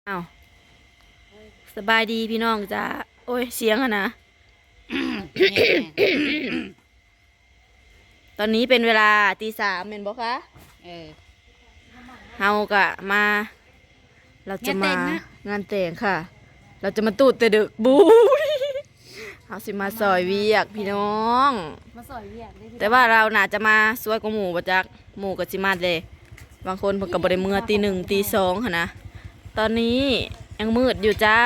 ອ້າວ ສະບາຍດີພີ່ນ້ອງຈ້າ. ໂອ້ຍ ສຽງຫັ້ນນະ. ຕອນນີ້ເປັນເວລາຕີສາມແມ່ນບໍ່ຄະ? ເອີ ເຮົາກະມາ ເຮົາຈະມາງານແຕ່ງນະ ງານແຕ່ງຄ່ະ. ເຮົາຈະມາຕູດແຕ່ເດິກ ບູຍ. ເຮົາຊິມາຊ່ອຍວຽກພີ່ນ້ອງ ມາຊ່ອຍວຽກເດ້ພີ່ນ້ອງ. ແຕ່ວ່າເຮົາໜ້າຈະມາສວຍກວ່າໝູ່ບໍ່ຈັກ ໝູ່ກໍຊິມາແດ່. ບາງຄົນເພິ່ນກໍບໍ່ໄດ້ເມືອຕີໜຶ່ງຕີສອງຫັ້ນນະ. ຕອນນີ້ຍັງມືດຢູ່ຈ້າ.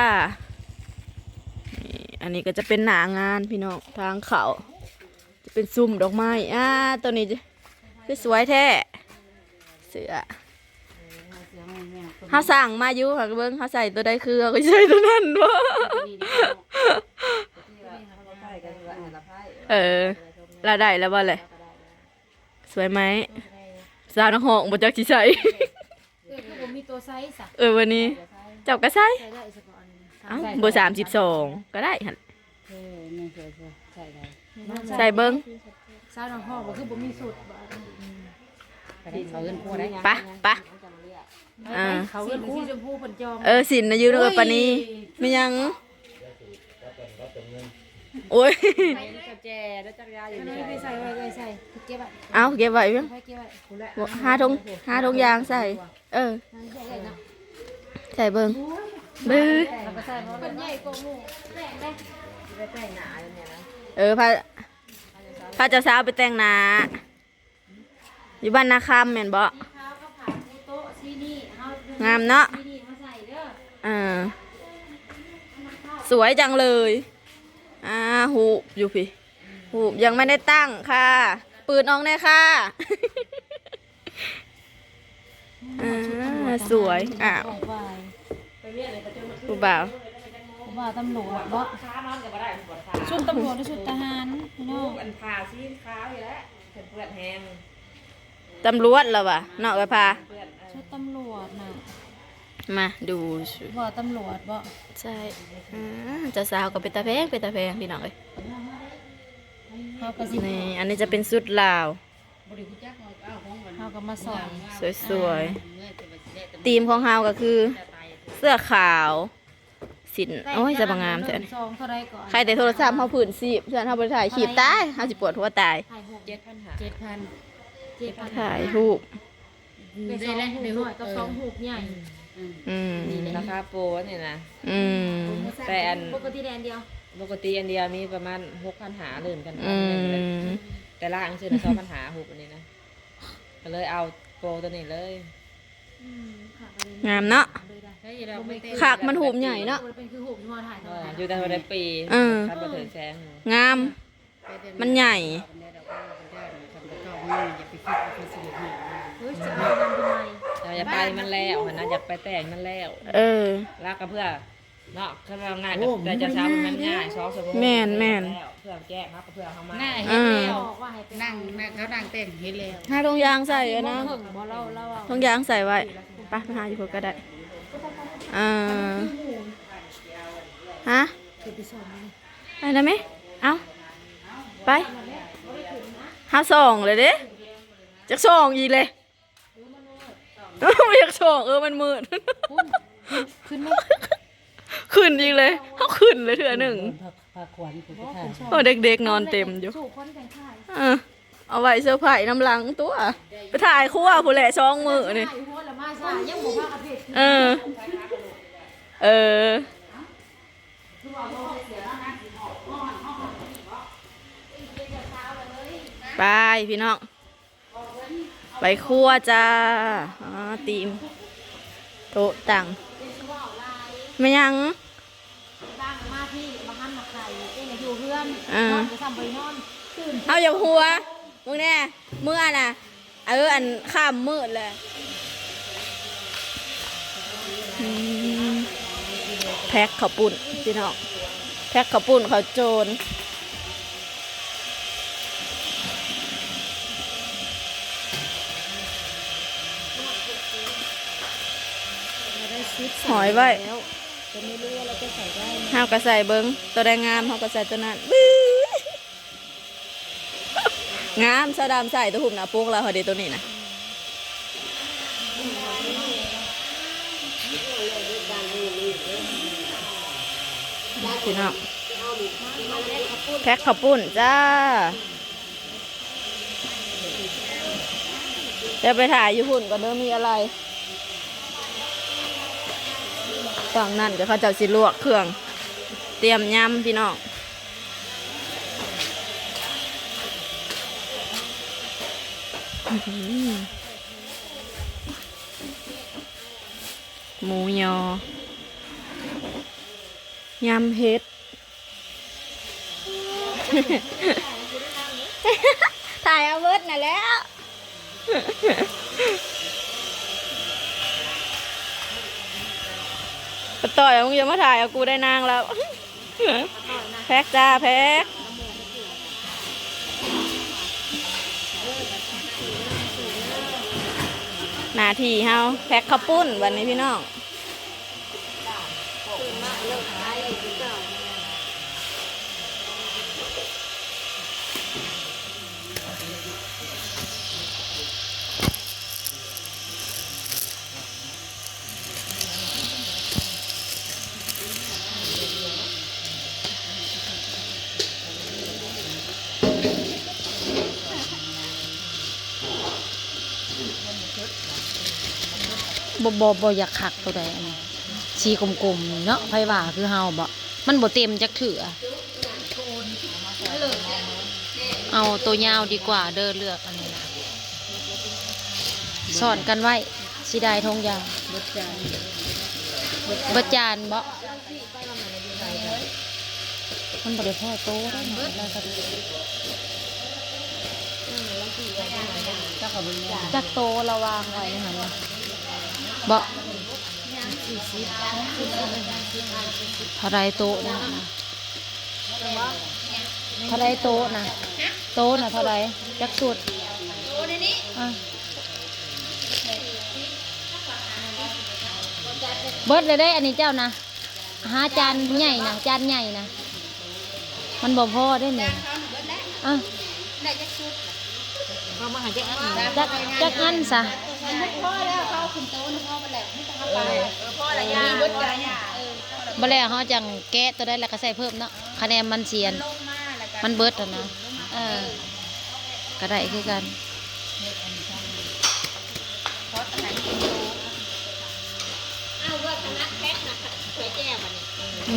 ນີ້ ອັນນີ້ກໍຈະເປັນໜ້າງານພີ່ນ້ອງ ທາງເຂົ້າ ຈະເປັນຊຸມດອກໄມ້. ອ່າ ໂຕນີ້ຄືສວຍແທ້ ເສື້ອ. ເຮົາສັ່ງມາຢູ່ ຫາກເບິ່ງເຮົາໃສ່ໂຕໃດຄື ເຮົາກໍໃສ່ໂຕນັ້ນບໍ. ເອີ ລາວໄດ້ແລ້ວບໍ່ແຫຼະ? ສວຍໄໝ? ສາວນັກຮ້ອງບໍ່ຈັກຊິໃສ່. ເອີ ຄືບໍ່ມີໂຕໃສ່ຊະ. ເອີ ວັນນີ້ເຈົ້າກໍໃສ່ ໃສ່ໄດ້ສະເພາະອັນ ເອົ້າ ເບີສາມສິບສອງກໍໄດ້ຫັ້ນ. ເອີ ແມ່ນ ໃສ່ໄດ້ ໃສ່ເບິ່ງ. ສາວນັກຮ້ອງບໍ່ ຄືບໍ່ມີຊຸດບໍ? ໄປ ໄປ ເຂົ້າເຮືອນຄົວໄດ້ ໄປ ໄປ. ອ່າ ເຂົ້າເຮືອນຄົວ ສີຊົມພູເພິ່ນຈອງ. ເອີ ສິນນະຢູ່ນຳເອື້ອຍປານີ. ແມ່ນຫຍັງ? ໂອ້ຍ ໃສ່ແຈແລ້ວຈັກຢາຢູ່ໃສ? ໃສ່ໄວ້ ເອີ ໃສ່ ເກັບໄວ້. ເອົາ ເກັບໄວ້ ເກັບໄວ້ ຫາຖົງ ຫາຖົງຢາງໃສ່. ເອີ ໃສ່ເບິ່ງ ເບິ່ງ. ເອີ ພາ ພາເຈົ້າສາວໄປແຕ່ງໜ້າຢູ່ບ້ານນາຄຳແມ່ນບໍ່? ງາມເນາະ. ເອີ ສວຍຈັງເລີຍ. ອ່າ ຮູບຢູ່ພີ້ ຮູບຍັງບໍ່ໄດ້ຕັ້ງຄ່ະ. ປືນອອກແດ່ຄ່ະ. ອ່າ ສວຍ. ອ້າວ ຜູ້ບ່າວ ຜູ້ບ່າວຕຳຫຼວດບໍ? ຊຸດຕຳຫຼວດຫຼືຊຸດທະຫານພີ່ນ້ອງ? ອັນຜ້າສີຂາວນີ້ແຫຼະ ເພິ່ນເປື້ອນແຮງ. ຕຳຫຼວດລະຫວາເນາະ ເອື້ອຍພາ? ເປື້ອນ ເອີ ຊຸດຕຳຫຼວດນະ. ມາດູ ບໍ່ຕຳຫຼວດບໍ່? ໃຊ່. ອ່າ ເຈົ້າສາວກໍເປັນຕາແພງ ເປັນຕາແພງພີ່ນ້ອງເອີຍ. ເຮົາກໍຊິ ນີ້ ອັນນີ້ຈະເປັນຊຸດລາວ ເຮົາກໍມາຊ່ອຍ ສວຍໆ. ທີມຂອງເຮົາກໍຄືເສື້ອຂາວ ສິ້ນ ໂອ້ຍ ຈະມາງາມແທ້. ໃຄ່ແຕ່ໂທລະສັບເຮົາພື້ນຊີບ ເພື່ອນເຮົາບໍ່ໄດ້ຖ່າຍຄລິບ ຕາຍ ເຮົາຊິປວດຫົວຕາຍ. ເຈັດພັນ ເຈັດພັນ ເຈັດພັນ ຖ່າຍຮູບ ໄດ້ສອງຮູບນ້ອຍກັບສອງຮູບໃຫຍ່. ອືມ ລາຄາໂປຣນີ້ນະ. ອືມ ແຕ່ອັນ ປົກກະຕິອັນດຽວ ປົກກະຕິອັນດຽວມີປະມານຫົກພັນຫ້າ ເລີ່ມກັນ. ອືມ ແຕ່ລະອັນຊື່ນະ ສອງພັນຫ້າ ຮູບອັນນີ້ນະ ກໍເລີຍເອົາໂປຣໂຕນີ້ເລີຍ. ອືມ ງາມເນາະ. ຄັກ ມັນຮູບໃຫຍ່ເນາະ ເປັນຄືຮູບທີ່ເຮົາຖ່າຍ ເອີ ຢູ່ແຕ່ບໍ່ໄດ້ປີ. ເອີ ຄັນບໍ່ຖືກແສງ ງາມ. ມັນໃຫຍ່ ເຮົາຢາກໄປມັນແລ້ວຫັ້ນນະ ຢາກໄປແຕ່ງມັນແລ້ວ. ເອີ ລະກະເພື່ອເນາະ ຄັນວ່າງ່າຍ ໂອ້ ແຕ່ຈະເຊົ້າມັນງ່າຍ ສອງຊົ່ວໂມງ. ແມ່ນໆ ແລ້ວ ເພື່ອແຈ້ງເນາະ ກະເພື່ອເຮົາມາ. ເອີ ນັ່ງ ນັ່ງ ເຂົານັ່ງແຕ່ງເຫັນແລ້ວ ຫາຖົງຢາງໃສ່. ເອີ ນະ ຖົງຢາງໃສ່ໄວ້. ໄປ ໄປຫາຢູ່ພຸ້ນກະໄດ້. ເອີ ຮະ? ໄປນະແມ່. ເອົ້າ ໄປ ເຮົາສອງແລ້ວເດ້. ຈັກສອງອີກເລີຍ. ບໍ່ຢາກສອງ. ເອີ ມັນມືດ. ຂຶ້ນ ຂຶ້ນ ຂຶ້ນອີກເລີຍ. ເຮົາຂຶ້ນເລີຍເທື່ອໜຶ່ງ. ໂອ້ ເດັກໆນອນເຕັມຢູ່. ເອີ ເອົາໄວ້ເຊີໄພນຳຫຼັງຕົວະ. ໄປຖ່າຍຄົວພຸ້ນແຫຼະ ສອງມື້ນີ້. ເອີ ເອີ. ໄປພີ່ນ້ອງ ໄປຄົວຈ້າ. ອໍ ຕີມໂຕະຕັ່ງ. ແມ່ນຫຍັງ? ເອີ ເຮົາຢາກຫົວ. ເບິ່ງແດ່ ເມື່ອນະ. ເອີ ອັນ ຄ່ຳມືດແລ້ວ. ອືມ ແພັກເຂົ້າປຸ້ນພີ່ນ້ອງ ແພັກເຂົ້າປຸ້ນເຂົ້າໂຈນ. ຫ້ອຍໄວ້ ເຮົາກະໃສ່ເບິ່ງ ໂຕໃດງາມເຮົາກະໃສ່ໂຕນັ້ນ. ງາມ ສາວດຳໃສ່ໂຕຫຸ້ມໜ້າປົກລາວເດ ໂຕນີ້ນະ. ພີ່ນ້ອງ ແພັກເຂົ້າປຸ້ນຈ້າ. ດຽວໄປຖ້າຢູ່ພຸ້ນກ່ອນເດີ ມີອາໄລ. ຝັ່ງນັ້ນກໍເຂົາເຈົ້າຊິລວກເຄື່ອງ ຕຽມຍຳພີ່ນ້ອງ. ໝູຍໍ ຍຳເຫັດ ຖ່າຍເອົາເບິດຫັ້ນແຫຼະ. ປ້າຕ້ອຍ ມຶງຢ່າມາຖ່າຍເອົາກູໄດ້ນາງແລ້ວ. ແພັກຈ້າ ແພັກ. ໜ້າທີ່ເຮົາແພັກເຂົ້າປຸ້ນບັດນີ້ພີ່ນ້ອງ. ບໍ່ ບໍ່ ບໍ່ຢາກຄັກໂຕໃດ ອັນນີ້ ສີກົມໆ ນີ້ເນາະ. ໃຜວ່າຄືເຮົາບໍ? ມັນບໍ່ເຕັມຈັກເທື່ອ. ເອົາໂຕຍາວດີກວ່າເດີ ເລືອກອັນນີ້ນະ. ຊ້ອນກັນໄວ້ ຊິໄດ້ຖົງຢາງ. ເບິດຈານ ເບິດຈານບໍ? ມັນບໍ່ໄດ້ພໍໂຕເດ້. ຈັກໂຕລະວາງໄວ້ຫັ້ນນະ ເບາະ. ເທົ່າໃດໂຕນະ? ເທົ່າໃດໂຕນະ? ໂຕນະເທົ່າໃດ? ຈັກຊຸດ? ອ່ະ ເບິດແລ້ວເດ້ ອັນນີ້ເຈົ້ານະ. ຫາຈານໃຫຍ່ນະ ຈານໃຫຍ່ນະ ມັນບໍ່ພໍເດ້ນີ້. ອ່ະ ຈັກ ຈັກອັນຊະ. ບໍ່ແລ້ວເຮົາຈັ່ງແກະໂຕໃດແລ້ວກໍໃສ່ເພີ່ມເນາະ ຄະແນນມັນຊິອັນ ມັນເບິດຫັ້ນນະ. ເອີ ກໍໄດ້ຄືກັນ.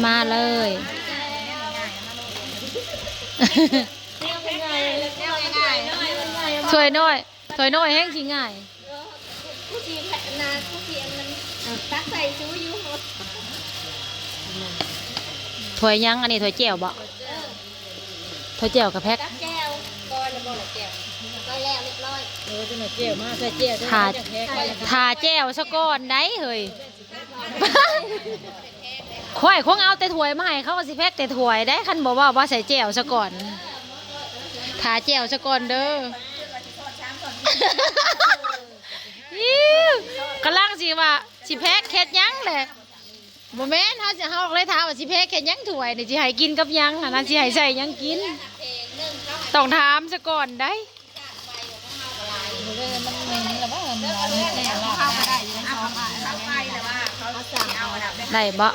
ມາເລີຍ ຖ້ວຍນ້ອຍ ຖ້ວຍນ້ອຍແຮ່ງຊິງ່າຍ. ຖ້ວຍຫຍັງ? ອັນນີ້ຖ້ວຍແຈ່ວເບາະ? ຖ້ວຍແຈ່ວກະແພັກ. ແຈ່ວກ່ອນແລ້ວບໍ່ລະແຈ່ວ? ແລ້ວຮຽບຮ້ອຍ. ເອີ ຈັ່ງໃດແຈ່ວມາ ໃສ່ແຈ່ວ ຖ້າ ຖ້າແຈ່ວຊະກ່ອນໄດ໋ເຮີ້ຍ. ຂ້ອຍຄົງເອົາແຕ່ຖ້ວຍມາໃຫ້ ເຂົາກໍຊິແພັກແຕ່ຖ້ວຍໄດ໋ ຄັນບໍ່ເວົ້າວ່າໃສ່ແຈ່ວຊະກ່ອນ. ຖ້າແຈ່ວຊະກ່ອນເດີ. ອິ້ວ ກຳລັງຊິວ່າ ຊິແພັກເຮັດຫຍັງແຫຼະ. ບໍ່ແມ່ນ ເຮົາຊິ ເຮົາກໍເລີຍຖາມວ່າ ຊິແພັກເຮັດຫຍັງຖ້ວຍນີ້ ຊິໃຫ້ກິນກັບຫຍັງຫັ້ນນະ ຊິໃຫ້ໃສ່ຫຍັງກິນ ຕ້ອງຖາມຊະກ່ອນໄດ໋. ໄດ້ບໍ່?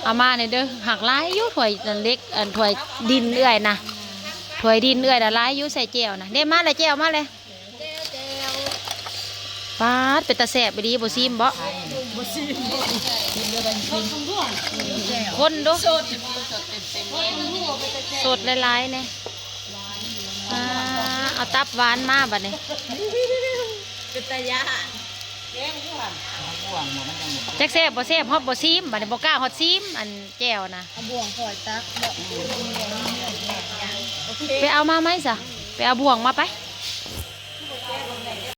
ເອົາມາແດ່ເດີ ຫາກຫຼາຍຢູ່ຖ້ວຍເຫຼັກ ອັນຖ້ວຍດິນເອື້ອຍນະ ຖ້ວຍດິນເອື້ອຍນະຫຼາຍຢູ່ ໃສ່ແຈ່ວນະ. ເດ້ ມາແລ້ວ ແຈ່ວມາແລ້ວ. ປາດ ເປັນຕາແຊບອີ່ຫຼີ ບໍ່ຊີມບໍ? ຄົນດູ ສົດຫຼາຍໆແດ່. ອ່າ ເອົາຕັບຫວານມາບັດນີ້ ເປັນຕາຢ້ານ. ຈັກແຊບບໍ່ແຊບ ຮອດບໍ່ຊີມ ບັດນີ້ບໍ່ກ້າຮອດຊີມ ອັນແຈ່ວນະ. ເອົາບ່ວງຂ້ອຍຕັກເນາະ. ໂອເຄ ໄປເອົາມາໃໝ່ຊະ ໄປເອົາບ່ວງມາໄປ.